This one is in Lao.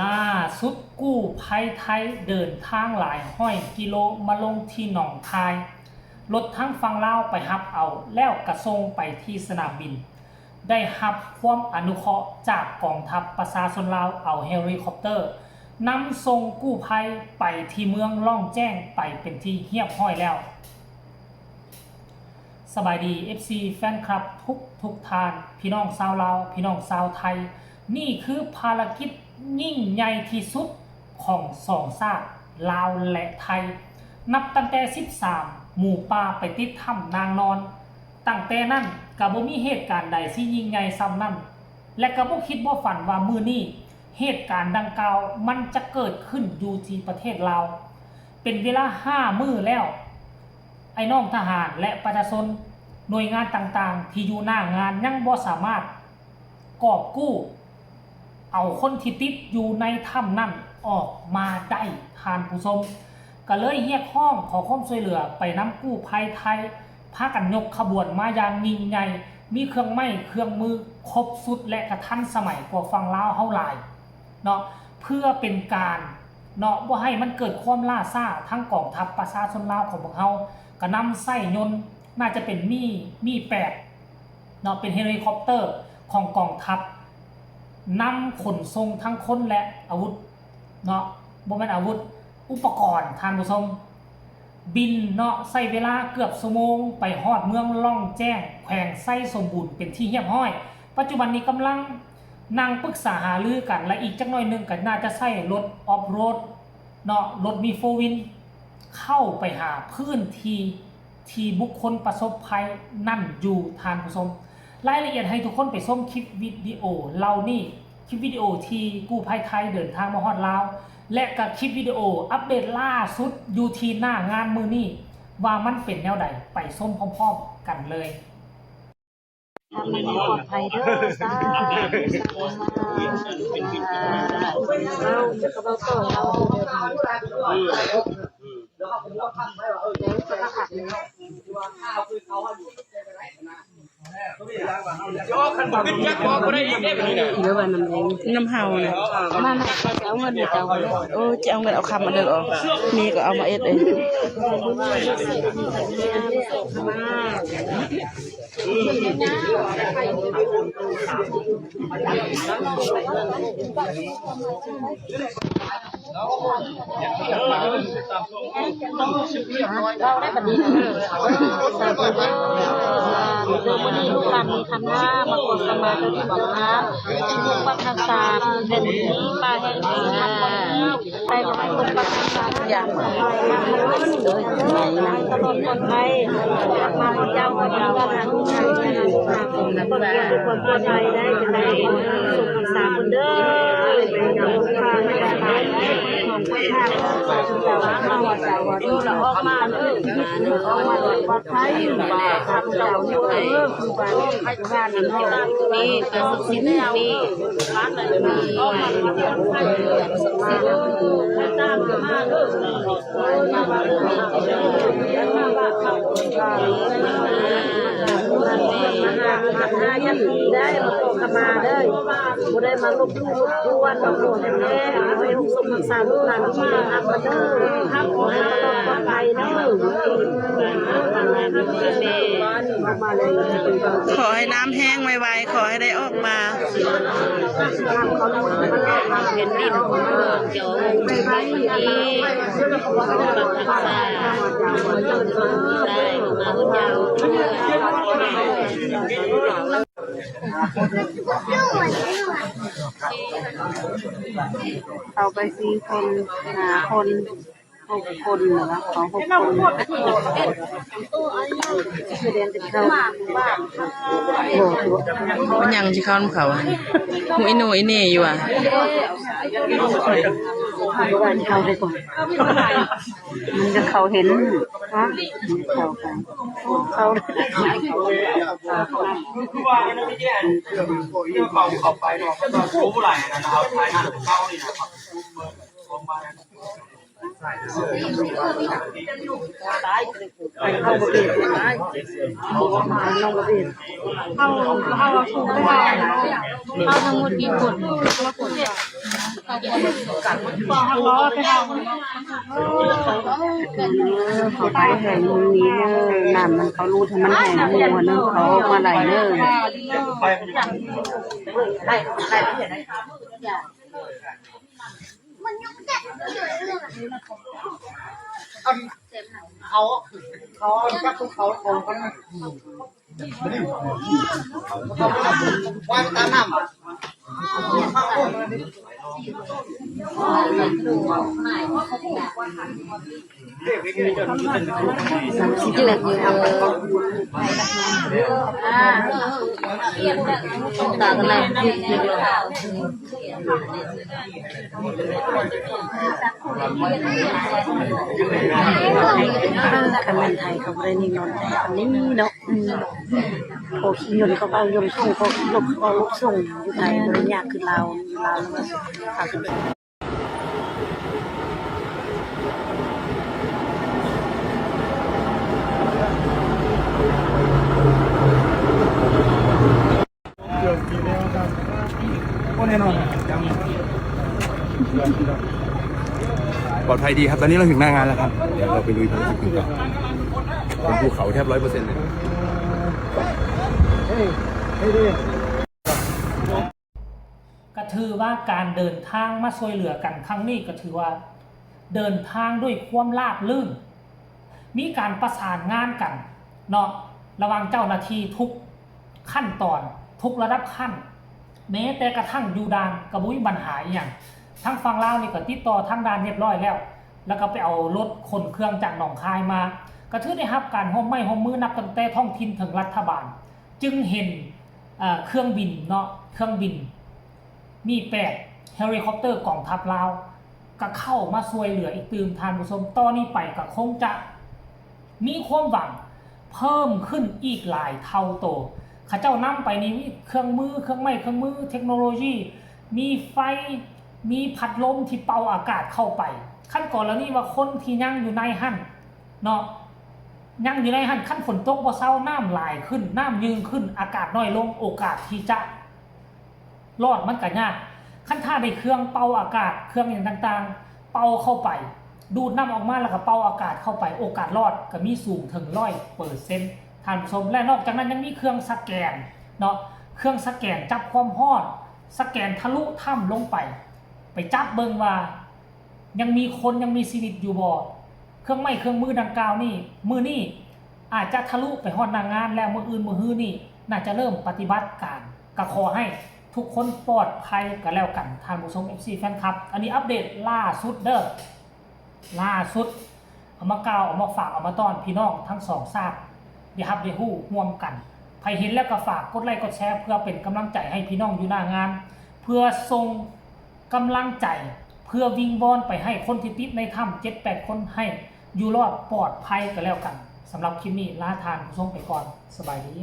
ລ່າສຸດກູ້ໄພໄທເດີນທາງຫຼາຍຮ້ອຍກິໂລມາລົງທີ່ໜອງຄາຍ, ລົດທາງຝັ່ງລາວໄປຮັບເອົາ ແລ້ວກະສົ່ງໄປທີ່ສະໜາມບິນ. ໄດ້ຮັບຄວາມອະນຸເຄາະຈາກກອງທັບປະຊາຊົນລາວ ເອົາເຮລິຄອບເຕີນຳສົ່ງກູ້ໄພໄປທີ່ເມືອງລ່ອງແຈ້ງໄປເປັນທີ່ຮຽບຮ້ອຍແລ້ວ. ສະບາຍດີ ເອັຟຊີ ແຟນຄລັບທຸກໆທ່ານ, ພີ່ນ້ອງຊາວລາວ ພີ່ນ້ອງຊາວໄທ, ນີ້ຄືພາລະກິດຍິ່ງໃຫຍ່ທີ່ສຸດຂອງສອງຊາດ ລາວ ແລະ ໄທ. ນັບຕັ້ງແຕ່ສິບສາມໝູປ່າໄປຕິດຖ້ຳນາງນອນ, ຕັ້ງແຕ່ນັ້ນກະບໍ່ມີເຫດການໃດທີ່ຍິ່ງໃຫຍ່ສ່ຳນັ້ນ ແລະ ກະບໍ່ຄິດບໍ່ຝັນວ່າມື້ນີ້ເຫດການດັ່ງກ່າວມັນຈະເກີດຂຶ້ນຢູ່ທີ່ປະເທດລາວ. ເປັນເວລາຫ້າມື້ແລ້ວ, ອ້າຍນ້ອງທະຫານ ແລະ ປະຊາຊົນ, ໜ່ວຍງານຕ່າງໆທີ່ຢູ່ໜ້າງານຍັງບໍ່ສາມາດກອບກູ້ເອົາຄົນທີ່ຕິດຢູ່ໃນຖ້ຳນັ້ນອອກມາໄດ້, ທ່ານຜູ້ຊົມ. ກະເລີຍຮຽກຮ້ອງຂໍຄວາມຊ່ວຍເຫຼືອໄປນຳກູ້ໄພໄທ, ພາກັນຍົກຂະບວນມາຢ່າງຍິ່ງໃຫຍ່, ມີເຄື່ອງໄມ້ເຄື່ອງມືຄົບຊຸດ ແລະ ກະທັນສະໄໝກວ່າຝັ່ງລາວເຮົາຫຼາຍເນາະ, ເພື່ອເປັນການເນາະ ບໍ່ໃຫ້ມັນເກີດຄວາມລ່າຊ້າ. ທັງກອງທັບປະຊາຊົນລາວຂອງພວກເຮົາກະນຳໃຊ້ຍົນ, ໜ້າຈະເປັນມີ ມີແປດເນາະ, ເປັນເຮລິຄອບເຕີຂອງກອງທັບ, ນຳຂົນສົ່ງທັງຄົນ ແລະ ອາວຸດເນາະ, ບໍ່ແມ່ນອາວຸດ, ອຸປະກອນ, ທ່ານຜູ້ຊົມ. ບິນເນາະ ໃຊ້ເວລາເກືອບຊົ່ວໂມງ ໄປຮອດເມືອງລ່ອງແຈ້ງ ແຂວງໄຊສົມບູນ ເປັນທີ່ຮຽບຮ້ອຍ. ປັດຈຸບັນນີ້ກຳລັງນັ່ງປຶກສາຫາລືກັນ ແລະ ອີກຈັກໜ້ອຍໜຶ່ງກໍໜ້າຈະໃຊ້ລົດອອຟໂຣດເນາະ, ລົດມີໂຟວີນ ເຂົ້າໄປຫາພື້ນທີ່ທີ່ບຸກຄົນປະສົບໄພນັ້ນຢູ່, ທ່ານຜູ້ຊົມ. ລາຍລະອຽດໃຫ້ທຸກຄົນໄປຊົມຄລິບວິດີໂອເຫຼົ່ານີ້, ຄລິບວິດີໂອທີ່ກູ້ໄພໄທເດີນທາງມາຮອດລາວ ແລະ ກະຄລິບວິດີໂອອັບເດດລ່າສຸດຢູ່ທີ່ໜ້າງານມື້ນີ້ ວ່າມັນເປັນແນວໃດ, ໄປຊົມພ້ອມໆກັນເລີຍ. ທາງນັ້ນປອດໄພເດີ ສາທຸ ສາທຸ ສາທຸ. ຫຼືວ່ານຳເອງ ນຳເຮົານະ ມານະ ຈະເອົາເງິນໃຫ້ເຈົ້າ ໂອ້ ຈະເອົາເງິນເອົາຄຳອັນເດີອອກ ມີກໍເອົາມາເອັດເອງ. ເວົ້າໄດ້ບັດນີ້ ເອີ ສາທຸເດີ ເດີ ມື້ນີ້ລູກຫຼານມີຂັນຫ້າ ມາຂໍຂະມາເຈົ້າທີ່ເຈົ້າທານ ທີ່ເມືອງປາກທາງສາມ ເປັນປ່າແຫ່ງທີ່ສຳຄັນຂອງ ໄປກໍໄປຄົນປະຊາຊົນຢ່າງ ໂດຍ ໄປຕະຫຼອດປອດໄພ ມາເຈົ້າກໍດີວ່າທາງ ຄົນປອດໄພໄດ້ ຈະໄດ້ສົ່ງຮັກສາເພິ່ນເດີ ເປັນການຂອງຄົນທາງ ອອກມາເດີ ອອກມາໂດຍປອດໄພ ຂ້າພະເຈົ້າຢູ່ເດີ ຄືວ່າ ຄືວ່ານັ້ນເນາະ ມີການສິດນີ້ ຂໍໃຫ້ນ້ຳແຫ້ງໄວໆ ຂໍໃຫ້ໄດ້ອອກມາ ເຂົ້າໄປສີ່ຄົນ ຫ້າຄົນ ຫົກຄົນເນາະ ເຂົ້າຫົກຄົນ ຄືແດນເປັນເຂົ້າ ບໍ່ ເປັນຫຍັງຊິເຂົ້ານຳເຂົາຫັ້ນ ຫູອີໂໜອີເໜຢູ່ຫວາ ບໍ່ວ່າຊິເຂົ້າໄດ້ກ່ອນ ມັນກໍເຂົາເຫັນ ຮະ ເຂົ້າໄປ ເຂົ້າ ເຮົາ ເຮົາ ເຮົາທັງໝົດນີ້ຄົນ ຄົນ ເ ເຂົາໄປແຫ້ງມືນີ້ເດີ ນ້ຳມັນເຂົາຮູດໃຫ້ມັນແຫ້ງມືຫັ້ນເດີ ເຂົາອອກມາໄດ້ເດີ. ເຂົາ ເຂົາຈັບພວກເຂົາຂອງເຂົານະ ວ່າຍໄປຕາມນ້ຳ. ຄັນແມ່ນໄທເຂົາບໍ່ໄດ້ນິຍົມແທ້ປານນີ້ເນາະ. ອືມ ພໍຂີ່ຍົນເຂົາກໍເອົາຍົນສົ່ງ ພໍຂີ່ລົດເຂົາກໍເອົາລົດສົ່ງ. ຢູ່ໄທບໍ່ໄດ້ຍາກຄືລາວ ຢູ່ລາວແລ້ວກໍພາກັນ. ປອດໄພດີຄັບ ຕອນນີ້ເຮົາເຖິງໜ້າງານແລ້ວຄັບ ດຽວເຮົາໄປລຸຍທາງຈຸດອື່ນຕໍ່. ເປັນພູເຂົາແທບຮ້ອຍເປີເຊັນເລີຍ. ກະຖືວ່າການເດີນທາງມາຊ່ວຍເຫຼືອກັນຄັ້ງນີ້ ກະຖືວ່າເດີນທາງດ້ວຍຄວາມລາບລື່ນ ມີການປະສານງານກັນເນາະ ລະຫວ່າງເຈົ້າໜ້າທີ່ທຸກຂັ້ນຕອນ ທຸກລະດັບຂັ້ນ ແມ້ແຕ່ກະທັ້ງຢູ່ດ່ານກະບໍ່ມີບັນຫາອີ່ຫຍັງ. ທາງຝັ່ງລາວນີ້ກະຕິດຕໍ່ທາງດ່ານຮຽບຮ້ອຍແລ້ວ ລະກະໄປເອົາລົດຂົນເຄື່ອງຈາກໜອງຄາຍມາ ກະຖືໄດ້ຮັບການຮ່ວມໄມ້ຮ່ວມມືນັບຕັ້ງແຕ່ທ້ອງຖິ່ນເຖິງລັດຖະບານ ຈຶ່ງເຫັນ ເອີ ເຄື່ອງບິນເນາະ ເຄື່ອງບິນມີແປດ ເຮລິຄອບເຕີກອງທັບລາວ ກະເຂົ້າມາຊ່ວຍເຫຼືອອີກຕື່ມ. ທ່ານຜູ້ຊົມ ຕໍ່ນີ້ໄປກະຄົງຈະມີຄວາມຫວັງເພີ່ມຂຶ້ນອີກຫຼາຍເທົ່າໂຕ. ເຂົາເຈົ້ານຳໄປນີ້ມີເຄື່ອງມື ເຄື່ອງໄມ້ເຄື່ອງມື ເທັກໂນໂລຢີ ມີໄຟ ມີພັດລົມທີ່ເປົ່າອາກາດເຂົ້າໄປ. ຄັນກໍລະນີວ່າຄົນທີ່ຍັງຢູ່ໃນຫັ້ນເນາະ ຍັງຢູ່ໃນຫັ້ນ ຄັນຝົນຕົກບໍ່ເຊົາ ນ້ຳຫຼາຍຂຶ້ນ ນ້ຳຍື່ງຂຶ້ນ ອາກາດນ້ອຍລົງ ໂອກາດທີ່ຈະລອດມັນກະຍາກ. ຄັນຖ້າໄດ້ເຄື່ອງເປົ່າອາກາດ ເຄື່ອງຫຍັງຕ່າງໆ ເປົ່າເຂົ້າໄປ ດູດນ້ຳອອກມາ ແລ້ວກະເປົ່າອາກາດເຂົ້າໄປ ໂອກາດລອດກະມີສູງເຖິງຮ້ອຍເປີເຊັນ ທ່ານຜູ້ຊົມ. ແລະນອກຈາກນັ້ນຍັງມີເຄື່ອງສະແກນເນາະ ເຄື່ອງສະແກນຈັບຄວາມຮ້ອນ ສະແກນທະລຸຖ້ຳລົງໄປ ໄປຈັບເບິ່ງວ່າ ຍັງມີຄົນ ຍັງມີຊີວິດຢູ່ບໍ່? ເຄື່ອງໄມ້ເຄື່ອງມືດັ່ງກ່າວນີ້ ມື້ນີ້ອາດຈະທະລຸໄປຮອດໜ້າງານ ແລ້ວມື້ອື່ນມື້ຮືນີ້ໜ້າຈະເລີ່ມປະຕິບັດການ. ກະຂໍໃຫ້ທຸກຄົນປອດໄພກະແລ້ວກັນ ທ່ານຜູ້ຊົມ ເອັຟຊີ ແຟນຄລັບ. ອັນນີ້ອັບເດດລ່າສຸດເດີ ລ່າສຸດ ເອົາມາກ່າວ ເອົາມາຝາກ ເອົາມາຕ້ອນພີ່ນ້ອງທັງສອງຊາດ ໄດ້ຮັບໄດ້ຮູ້ຮ່ວມກັນ. ໃຜເຫັນແລ້ວກໍຝາກກົດໄລກ໌ກົດແຊ ເພື່ອເປັນກຳລັງໃຈໃຫ້ພີ່ນ້ອງຢູ່ໜ້າງານ ເພື່ອສົ່ງກຳລັງໃຈ ເພື່ອວິງວອນໄປໃຫ້ຄົນທີ່ຕິດໃນຖ້ຳເຈັດແປດຄົນ ໃຫ້ຢູ່ລອດປອດໄພກໍແລ້ວກັນ. ສຳລັບຄລິບນີ້ລາທ່ານຜູ້ຊົມໄປກ່ອນ. ສະບາຍດີ.